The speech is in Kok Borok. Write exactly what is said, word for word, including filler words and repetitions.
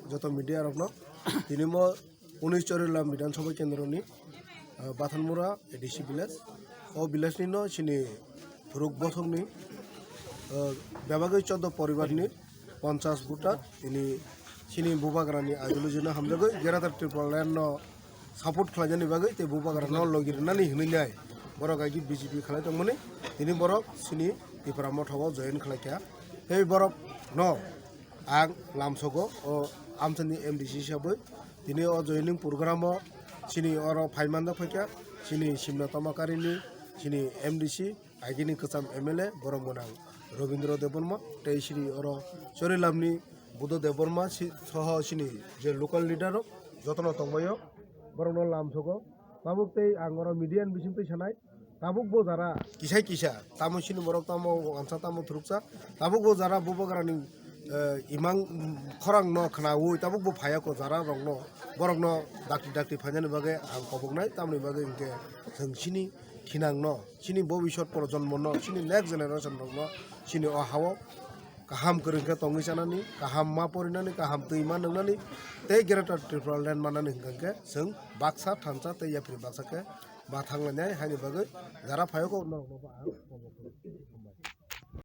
Joto media rokno tini mo unis Chorilam Bidhan Sabha Kendro ni, ah, Bathanmura A D C village. O village ni no chini phuruk bosong ni, ah, bebagwi chordo poribar ni ponchas voter tini chini bubagra ni ideology no hamjagwi Greater Tipraland no support khlainani bagwi tei bubagra no logi rwnani hinwi nai borok aigi B J P khlai tongmani tini borok chini Tipra Motha o join khlaikha. Tei borok no ang lamsogo o amchani M D C hisabe tini o joining program o chini oro phaimanda phaikha chini Simna Tomakari ni chini M D C agini kwcham M L A borok mwnang Robindra Debbarma tei chini oro Chorilam ni Buddha Debbarma si soho chini je local leader rok jotono tongbaio borok no lamsogo tabuk tei ang oro media ni bising twi sanai. Tabuk bo jara kisai kisa, tamo sini borok tamo wansa tamo thuruksa, tabuk bo jara bubagrani, eh, imang khorang no khnaui, tabuk bo phaya ko jara rok no, borok no dakti dakti phainani bagwi ang koboknai, tamoni bagwi hinkhe chwng sini thinang no, sini bobiswt projonmo no, sini next generation rok no, sini o hao kaham kwrwng khe tongwi chanani, kaham ma porinani, kaham twi ma nwngnani, tei Greater Tipraland mannani hinkhe chwng baksa thansa tei yapri baksa khe ma thanglainai haini bagwi jara phaio kok norokno bo ang koboknai.